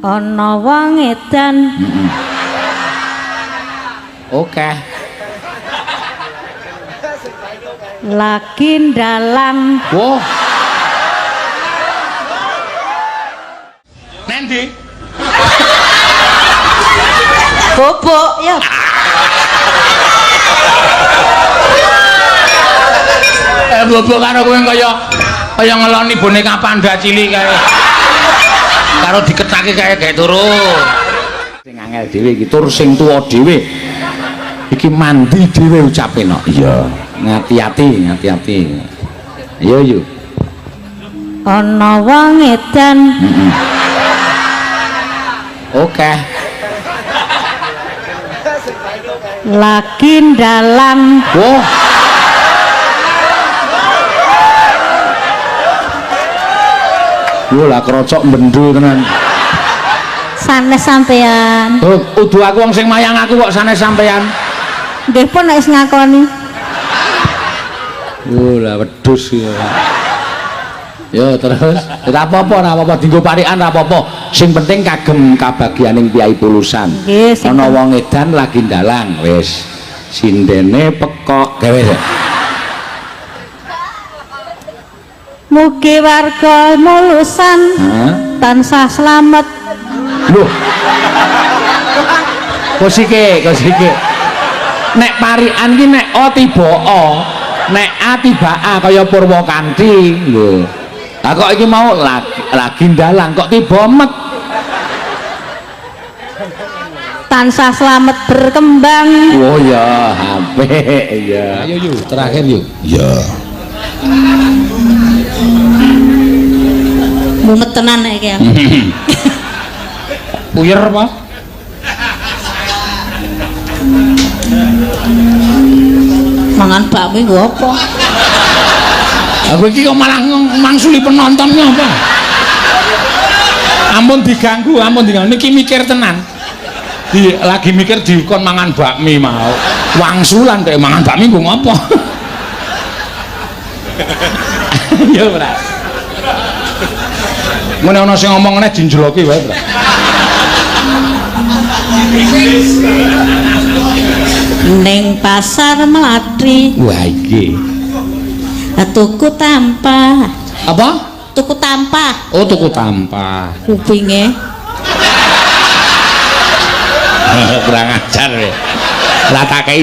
Ana wong edan. Oke. Lagi ndalang. Wah. Nendi? Bobok ya. Bobok karo kowe kaya ngeloni boneka panda cilik kae. Karo diketake kae gawe turu. Sing angel dhewe iki tur sing tuwa dhewe. Iki mandi dhewe ucape no. Iya, ngati-ati, ngati-ati. Ayo yo. Ana wong edan. Oke. Lagi ndalang. Wah. Lho lah krocok bendul tenan. Sanes sampean. Oh, udu aku wong sing mayang aku kok sanes sampean. Nggih pun nek wis ngakoni. Oh lah wedhus ya. Yo terus, ora apa-apa, ora apa-apa dienggo parikan ora apa-apa. Sing penting kagem kabagyaning Kyai Pulusan. Nggih, sing Ana wong edan lagi ndalang wis. Sindene pekok gawe. Mugi warga Mulusan Heeh. tansah slamet. Loh. Kosike, kosike. Nek parikan ki nek O tiba O, nek A tiba A kaya Purwakanthi. Lho. Lah kok iki mau lagi ndalang kok tiba met. Tansah slamet berkembang. Oh ya, apik ya. Ayo yu, terakhir yu. Iya. Mumet tenan nek iki. Puyer apa? Mangan bakmi nggo apa? Aku iki kok malah mangsuli penonton apa? Ampun diganggu, ampun diganggu. Niki mikir tenan. Lagi mikir dikon mangan bakmi mau. Wangsulan kaya mangan bakmi nggo ngopo? Ya ora. Ngene ana sing ngomong ngene dinjeloki wae, Bro. Ning pasar Mlatri. Wah iki. Tuku tampah. Apa? Tuku tampah. Oh, tuku tampah. Kupinge. Kurang ajar we. Lah tak kei